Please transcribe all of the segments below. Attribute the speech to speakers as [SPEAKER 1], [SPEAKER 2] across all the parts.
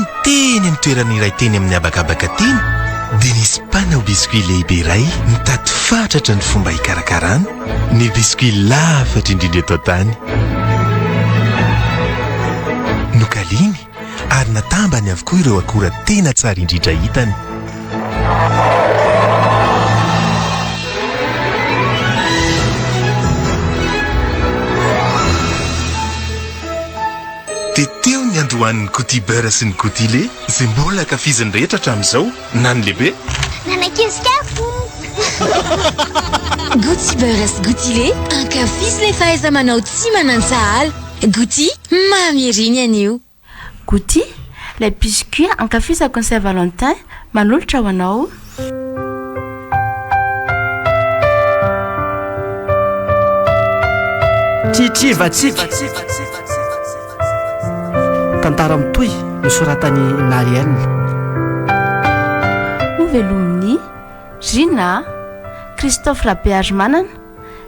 [SPEAKER 1] iny, teny amin'ny toerana iray teny amin'ny habakabaka teny, dia nisy mpanao biscuit lehibe iray nitady fatratra ny fomba hikarakarana ny biscuit lafatra indrindra eto an-tany. Nokaliany ary natambany avokoa ireo akora tena tsara indrindra hitany. Dia teo ny androan'ny Gouty Beurre sy ny Gouty Lait izay mbola ankafizin'ny rehetra hatramin'izao, na ny lehibe.
[SPEAKER 2] Na ny ankizy kely.
[SPEAKER 3] Gouty Beurre sy Gouty Lait, ankafizo ilay fahaiza-manao tsy manan-tsahala. Gouty, mamy ery ny anio.
[SPEAKER 4] Gouty, ilay biscuit ankafizako ny Saint Valentin, manolotra ho anao.
[SPEAKER 5] Tritrivatsika. Tantara mitohy nosoratan'i Nariel.
[SPEAKER 4] Hovelomin'i Rina, Christophe Rabearimanana,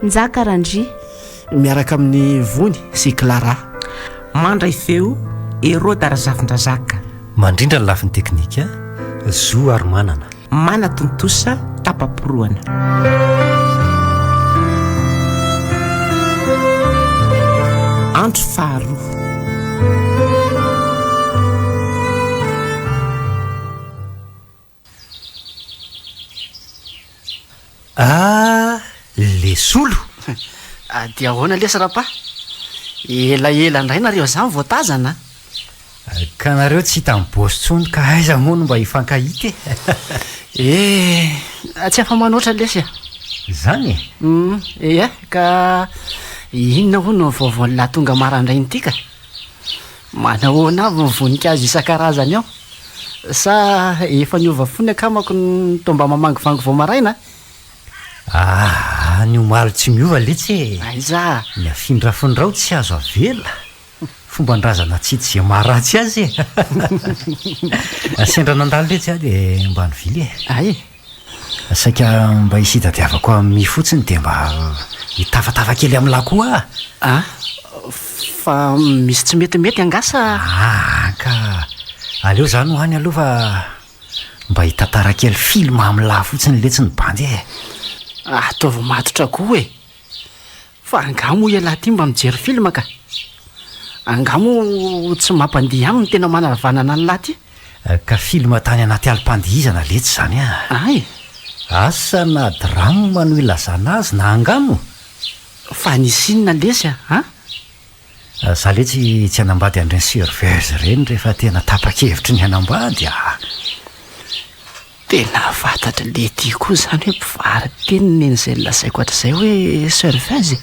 [SPEAKER 4] Njaka Randria.
[SPEAKER 5] Miaraka amin'i Vony sy Clara.
[SPEAKER 6] Mandray feo, Heroda Razafindrazaka.
[SPEAKER 7] Mandrindra ny lafiny teknika, Zo Arimanana.
[SPEAKER 6] Manatontosa tapa-porohana. Andro faharoa.
[SPEAKER 7] Ah, le solo!
[SPEAKER 5] Dia ahoana lesy Rapa? Elaela indray nareo izany vao tazana
[SPEAKER 7] a! Ka nareo tsy hita miboss tsony ka aiza moa no mba hifankahita e!
[SPEAKER 5] Eh, tsy afa-manoatra lesy a!
[SPEAKER 7] Izany e?
[SPEAKER 5] Hum, ie, ka inona hono ny vaovaon'lah tonga marandraina ity ka? Manahoana avy ny voninkazo isan-karazany ao? Sa efa niova fo ny akamako no toa mba mamangivangy vao maraina?
[SPEAKER 7] Aa, ny omaly tsy miova letsy e!
[SPEAKER 5] Aiza?
[SPEAKER 7] Ny afindrafindrao tsy azo avela. Fomban-drazana tsy hita izay maharatsy azy e! Sendra nandalo letsy aho dia mba nivily e!
[SPEAKER 5] Ay!
[SPEAKER 7] Saika mba hisy hitadiavako ami fotsiny dia mba hitafatafà kely amin'lah koa aho.
[SPEAKER 5] Ah, fa misy tsy metimety angaha sa?
[SPEAKER 7] Ah, ka aleo za no any aloha fa mba hitantara kely film amin'lah fotsiny letsy ny bandy e.
[SPEAKER 5] Ataovy matotra koa e! Fa angaha moa ialahy ity mba mijery film ka? Angaha moa tsy mampandihy aminy ny tena manavanana an'lah ty?
[SPEAKER 7] Ka film tany anaty alim-pandihizana letsy izany an!
[SPEAKER 5] Ay!
[SPEAKER 7] Asa na drame no ilazana azy na angano?
[SPEAKER 5] Fa nisy inona lesy a?
[SPEAKER 7] Za letsy tsy hanambady an'ireny serveuse ireny rehefa tena tapa-kevitry ny hanambady a!
[SPEAKER 5] Tena fantatry Letty koa izany hoe mpivaro-teny neny izay nolazaiko hatrizay hoe serveuse e!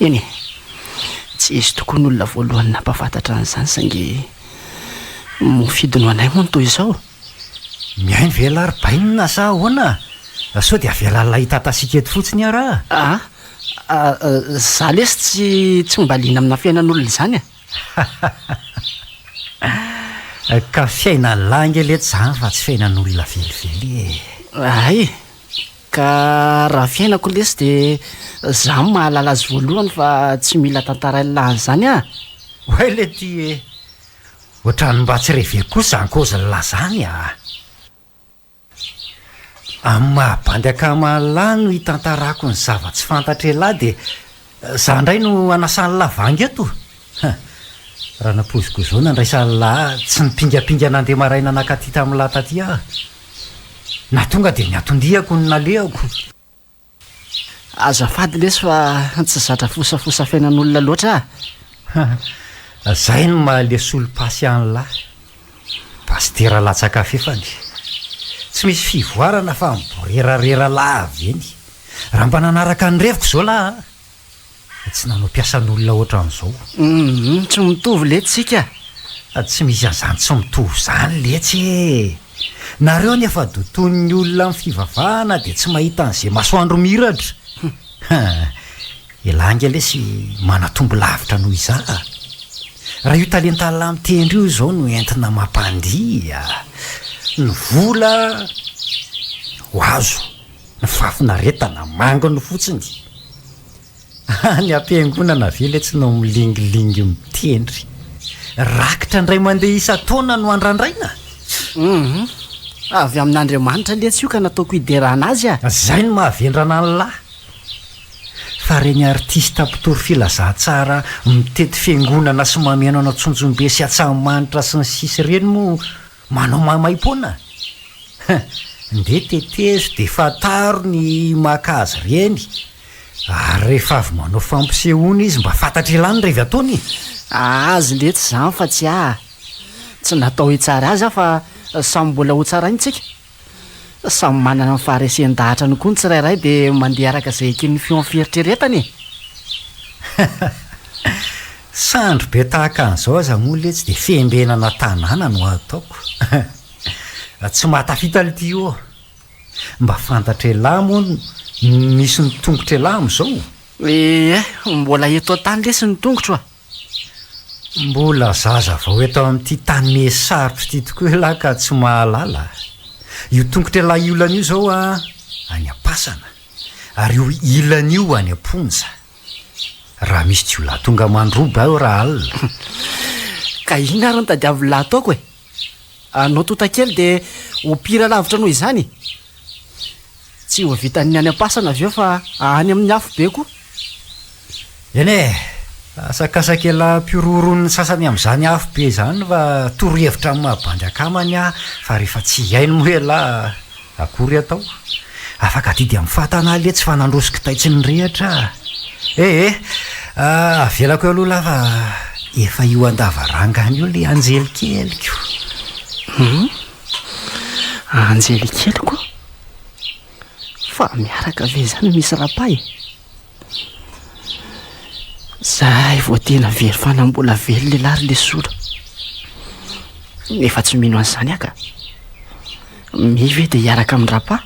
[SPEAKER 5] Eny e, tsy izy tokoa no olona voalohany nampahafantatra an'izany saingy mofidiny ho anay moa ny toy izao.
[SPEAKER 7] Mihaino ve ialahy ry bainina sa ahoana? Sao dia avelan'ilay hitatasiaka eto fotsiny aho raha?
[SPEAKER 5] A, za lesy tsy tsy mba liana amina fiainan'olona izany e!
[SPEAKER 7] Ka fiainan'lah ange letsy zany fa tsy fiainan'olona velively e!
[SPEAKER 5] Hay! Ka raha fiainako lesy de za mahalala azy voalohany fa tsy mila tantarain'lah an'izany ah!
[SPEAKER 7] Oay lety e! Ohatran'ny mba tsy reveko kosa zany kôzin'lah zany ah! Amin'ny maha bandy akama an'lah no hitantarako ny zava-tsy fantatr'elah dia za indray no hanasan'lah vangy eto? Huh! Raha nampoiziko izao nandraisan'lah tsy nipingapinga nandeha maraina nakaty tamin'lah taty aho. Na tonga dia ny anton-diako no nalehako.
[SPEAKER 5] Azafady lesy fa tsy zatra fosafosa fiainan'olona loatra
[SPEAKER 7] ah. Zay no maha le solopasy an'lah. Pasitera latsaka fefany. Tsy misy fivoarana fa miborerarera lava eny. Raha mba nanaraka ny reviko zao lah a. Tsy nanao mpiasan'olona ohatran'izao.
[SPEAKER 5] Humm tsy mitovy letsy tsika.
[SPEAKER 7] Tsy misy an'izany tsy mitovy izany letsy e! Nareo anie efa dotoin'ny olona amin'ny fivavahana dia tsy mahita an'izay masoandro miratra. Hum! Elah ange lesy manatombo lavitra noho izaho a! Raha io talentan'lah mitendry io izao no entina mampandihy a! Ny vola ho azo, ny fahafinaretana manginy fotsiny. Any am-piangonana ve letsy no milingilingy mitendry? rakitra indray mandeha isan-taona no andrandraina?
[SPEAKER 5] Hum. Avy amin'Andriamanitra letsy io ka nataoko hiderana azy a!
[SPEAKER 7] Zay no mahavendrana an'lah. Fa reny artista mpitory filazantsara mitety fiangonana sy mameno an'Antsonjombe sy Antsahamanitra sy ny sisa ireny moa manao maimaimpoana? Hein! Ndeha tetezo dia fantaro ny maka azy ireny ary rehefa avy manao fampisehoana izy mba fantatr'ialahy ny revy ataony e!
[SPEAKER 5] Azy letsy izany fa tsy ahy a! Tsy natao hitsara azy aho fa samy mbola ho tsaraina tsika. Samy manana ny faharesen-dahatrany koa ny tsirairay dia mandeha araka izay eken'ny feon'ny fieritreretany e!
[SPEAKER 7] Sandry be tahaka an'izao aza moa letsy dia fiambenana tanàna no ataoko. Tsy mahatafita l'ty ô! Mba fantatr'elah moa ny misy ny tongotr'elah amin'izao?
[SPEAKER 5] Ee, mbola eto an-tany lesy ny tongotro a!
[SPEAKER 7] Mbola zaza vao eto amin'ity tany miha sarotra ity tokoa ialahy ka tsy mahalala. Io tongotr'ialahy ilany io izao a, any am-pasana, ary io ilany io any am-ponja. Raha misy jiolahy tonga mandroba eo raha alina.
[SPEAKER 5] Ka inona ary no tadiavin'lah ataoko e? Anao tontakely dia ho pire lavitra noho izany e! Tsy ho vitan'ny any am-pasana avy eo fa any amin'ny afobe koa.
[SPEAKER 7] Eny e! Asakasak'elah mpihorohoron'ny sasany amin'izany afobe izany fa torohevitra amin'ny maha bandy akamany aho fa rehefa tsy hihaino moa elah akory atao. Afaka adidy amin'ny fatana aho letsy fa nandroso kitay tsy nirehitra ah. Eh eh! Avelako eo aloha lah fa efa io an-davarangana io le anjely keliko.
[SPEAKER 5] Hum! Anjely keliko? Fa miaraka ve izany misy rapa e? Zay vao tena very fanahy mbola velona elah ry lesola. Nefa tsy mino an'izany aho ka. Mi ve dia hiaraka amin-dRapa?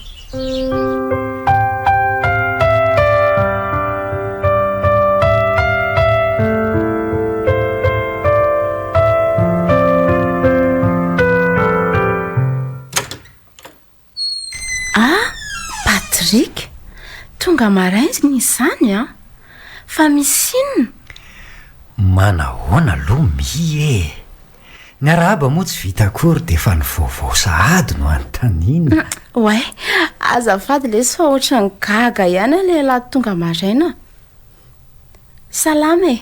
[SPEAKER 4] Ah! Patrick! Tonga maraina izany an! Fa misy inona?
[SPEAKER 7] Manahoana aloha Mi e! Ny arahaba moa tsy vita akory dia efa ny vaovao sahady no anontaniana.
[SPEAKER 4] Oay! Azafady lesy fa ohatran'ny gaga ihany aho lehilahy tonga maraina. Salama e!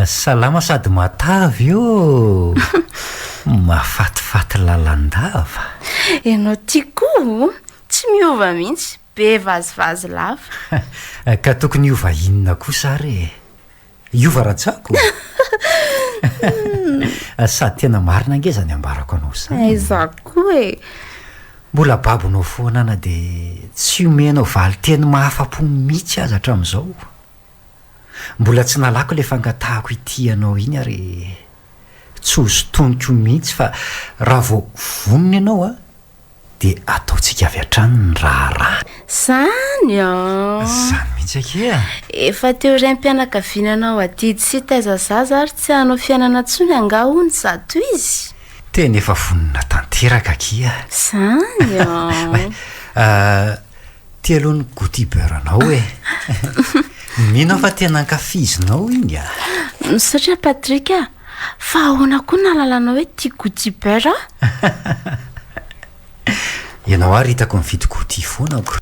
[SPEAKER 7] Salama sady matavy ô! Mahafatifaty lalandava.
[SPEAKER 4] Ianao ty koa o! Tsy miova mihitsy, be vazivazy lava.
[SPEAKER 7] Ka tokony hiova inona kosa ary e? Hiova rajako? Sady tena marina ange izany ambarako anao izany.
[SPEAKER 4] Aiza koa e!
[SPEAKER 7] Mbola babonao foana na dia tsy omenao valin-teny mahafa-po mihitsy aza hatramin'izao. Mbola tsy nalako ilay fangatahako hitia anao iny ary tsy ho sintoniko mihitsy fa raha vao vonona ianao an, dia ataontsika avy hatrany ny raharaha.
[SPEAKER 4] Zany an!
[SPEAKER 7] Zany mihitsy akia a!
[SPEAKER 4] Efa te ho raim-pianakaviana hanao adidy sy hitaiza zaza ary tsy hanao fiainana intsony angaha hono izato izy?
[SPEAKER 7] Tena efa vonona tanteraka akia.
[SPEAKER 4] Zany an!
[SPEAKER 7] Ty aloha ny gouty beurre anao e! Mino aho fa tena ankafizinao iny a!
[SPEAKER 4] Misaotra Patrick a! Fa ahoana koa no nahalalanao hoe tia gouty beurre aho?
[SPEAKER 7] Ianao ary hitako mividy gouty foana ko.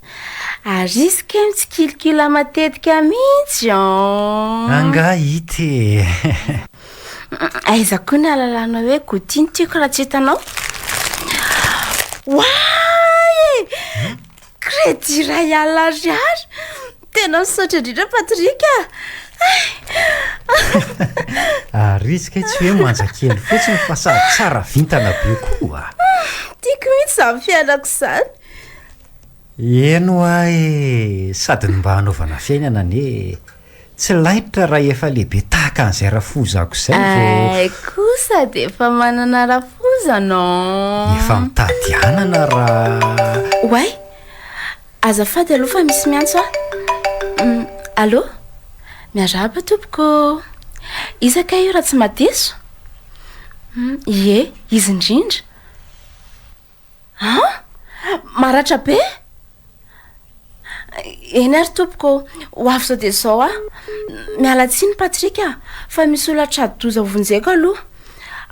[SPEAKER 4] Ary izy kay mitsikilikila matetika mihitsy an!
[SPEAKER 7] Angaha hita e!
[SPEAKER 4] Aiza koa ny ahalalanao hoe gouty no tiako raha tsy hitanao? Oay e! Crédit iray alina ariary! Tena misaotra indrindra Patrick a!
[SPEAKER 7] Ary izy kay tsy hoe manja kely fotsiny fa sady tsara vintana be koa.
[SPEAKER 4] Tiako mihitsy izany fiainako izany.
[SPEAKER 7] Eny hoa e! Sady ny mba hanaovana fiainana anie tsy laitra raha efa lehibe tahaka an'izay rafozako izay vao.
[SPEAKER 4] Hay kosa dia efa manana rafozana an!
[SPEAKER 7] Efa mitady anana raha.
[SPEAKER 4] Oay! Azafady aloha fa misy miantso aho. Allô? Miarahaba tompoko ô! Iza kay io raha tsy mahadiso? Ie, izy indrindra. An? Maratra be? Eny ary tompoko ô, ho avy izao dia izao aho. Miala tsiny Patrick a, fa misy olona tra-doza ho vonjeko aloha.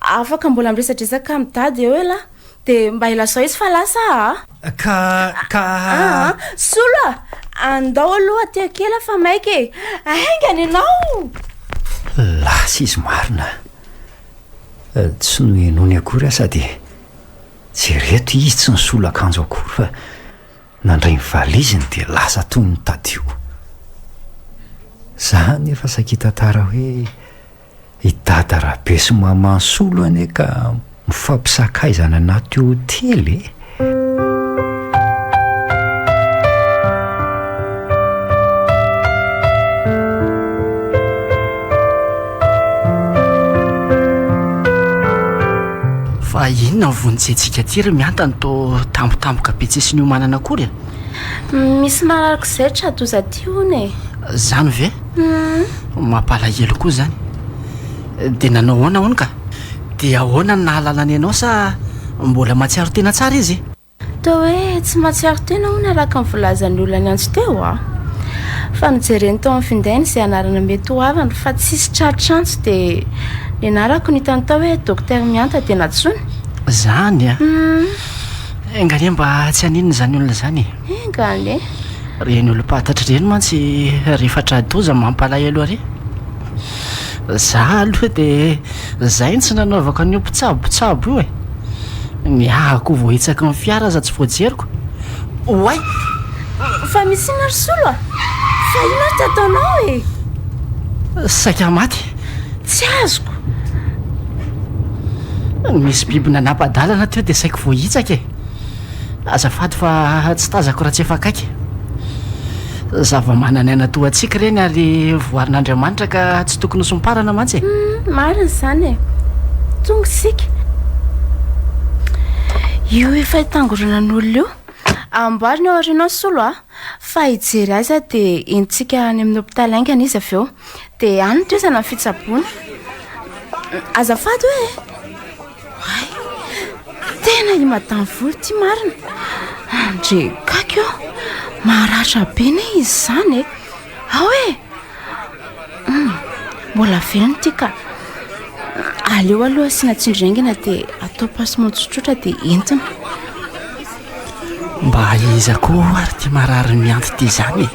[SPEAKER 4] Afaka mbola miresadresaka amin'i Dada eo elah. Dia mba ilazao izy fa lasa aho
[SPEAKER 7] a! Ka, ka.
[SPEAKER 4] Aa, Solo a! Andao aloha aty kely fa maika e! Haingana ianao!
[SPEAKER 7] Lasa izy marina a! Tsy nohenoiny akory aho sady jereto izy tsy nisolo akanjo akory fa nandray ny valiziny dia lasa toy ny tadio. Za anefa saika hitantara hoe. I Dada Rabe sy Maman Solo anie ka mifampisakaiza any anaty hotely e!
[SPEAKER 5] Fa inona ny vonjentsika aty ry Mianta no toa tampotampoka be tsisy niomanana akory e?
[SPEAKER 4] Misy marary k'izay tra-doza aty hono e!
[SPEAKER 5] Zany ve? Mampalahelo koa zany. Dia nanao ahoana hono ka? Dia ahoana no nahalalany anao sa mbola mahatsiaro tena tsara izy?
[SPEAKER 4] Toa hoe tsy mahatsiaro tena hono araka ny voalazan'ny olona niantso teo a! Fa nojereny tao amin'ny findainy izay anarana mety ho havany fa tsisy tratr'antso dia ny anarako no hitany tao hoe Docteur Mihanta dia nantsoiny.
[SPEAKER 5] Zany a! Enga anie mba tsy haninona izany olona izany e!
[SPEAKER 4] Enga anie!
[SPEAKER 5] Ireny olom-pantatra ireny mantsy rehefa tra-doza mampalahelo ary. Za aloha dia zay no tsy nanaovako an'io mpitsabo mpitsabo io e! Ny ahako voahitsaky ny fiara aza tsy voajeriko. Oay!
[SPEAKER 4] Fa misy inona ry Solo a? Fa inona ary ty ataonao e?
[SPEAKER 5] Saika maty.
[SPEAKER 4] Tsy azoko.
[SPEAKER 5] Nisy biby nanapa-dalana teo dia saiky voahitsaka e. Azafady fa tsy tazako raha tsy efa akaiky. Zava-manan'aina toa antsika ireny ary voarin'Andriamanitra ka tsy tokony ho somparana mantsy e.
[SPEAKER 4] Marina izany e. Tonga isika. Io efa itangoronan'olona io. Amboarina ao aoriana ao Solo a. Fa hijery azy aho dia entintsika any amin'ny hopitaly haingana izy avy eo. Dia any no tohizana ny fitsaboana. Azafady hoe e! Oay! Tena i Madame Vola ity marina. Andre gaga eo. Maratra be anie izy izany e. Ao e! Hum, mbola velona ity ka. Aleo aloha asiana tsindry haingana dia atao pansement tsotsotra dia entina.
[SPEAKER 5] Mba iza koa ary ity marary mianty ity izany e?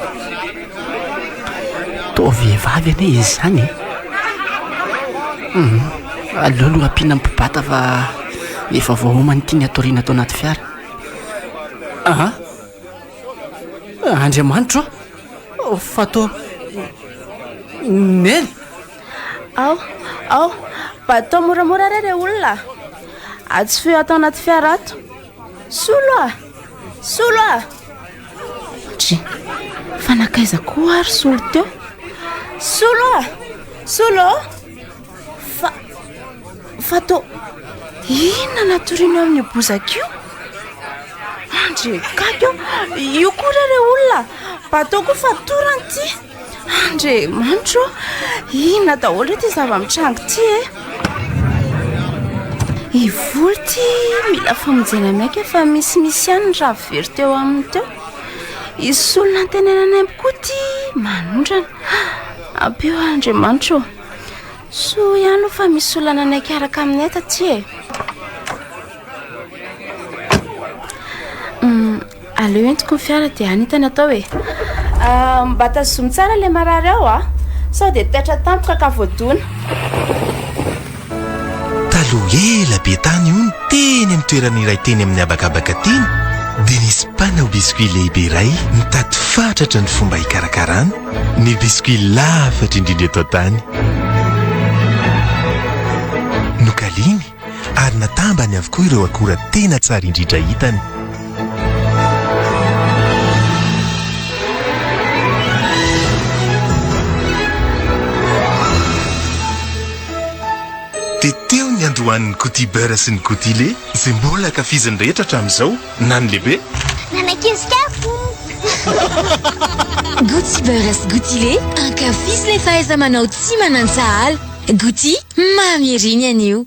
[SPEAKER 5] Toa vehivavy anie izy izany e. Hum, aleo aloha ampiana ny mpibata fa efa voaomana ity ny hatoriana ato anaty fiara. Ah, Andriamanitro ô, fa toa Neny!
[SPEAKER 4] Ao, ao, mba atao moramora re re olona a! Atsy feo ato anaty fiara ato. Solo a! Solo a! Ndry, fa nankaiza koa ary Solo teo? Solo a! Solo! Fa, fa tô, inona natorianao amin'io bozaka io? Andre gaga io, io koa re re olona, mba atao koa fatorana ity. Andriamanitra ô, inona daholo ity zava-mitranga ity e? I Vola ity mila famonjena maika fa misimisy ihany ny raha very teo aminy teo. I Solo nantenaina naimbo koa ity manondrana. Ampio aho Andriamanitra ô. Soa ihany fa misy olona nanaiky hiaraka aminay taty e. Aleo entiko ny fiara dia any hitany atao e. Ah, mba tazomy tsara ilay marary ao a. Sao dia taitra tampoka ka voadona.
[SPEAKER 1] Taloha ela be tany hono, teny amin'ny toerana iray teny amin'ny habakabaka teny, dia nisy mpanao biscuit lehibe iray nitady fatratra ny fomba hikarakarana ny biscuit lafatra indrindra eto an-tany. Nokaliany ary natambany avokoa ireo akora tena tsara indrindra hitany. Dia teo ny andohan'ny Gouty Beurre sy ny Gouty Lait izay mbola ankafizin'ny rehetra hatramin'izao, na ny lehibe.
[SPEAKER 2] Na ny ankizy kely.
[SPEAKER 3] Gouty Beurre sy Gouty Lait, ankafizo ilay fahaiza-manao tsy manan-tsahala. Gouty, mamy ery ny anio.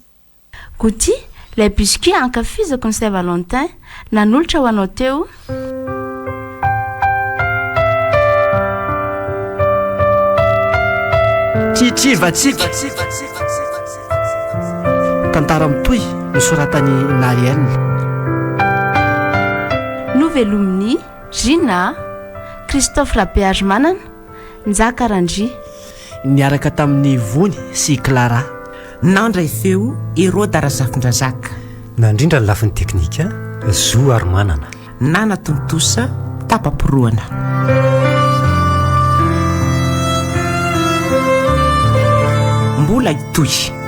[SPEAKER 4] Gouty, ilay biscuit ankafizako ny Saint Valentin, nanolotra ho anao teo.
[SPEAKER 5] Tritrivatsika. Tantara mitohy nosoratan'i Nariel.
[SPEAKER 4] Novelomin'i Gina, Christophe Rabearimanana, Njaka Randria.
[SPEAKER 5] Niaraka tamin'i Vony sy i Clara.
[SPEAKER 6] Nandray feo, Heroda Razafindrazaka.
[SPEAKER 7] Nandrindra ny lafiny teknika, Zo Arimanana.
[SPEAKER 6] Nanatontosa, tapa-porohana. Mbola hitohy.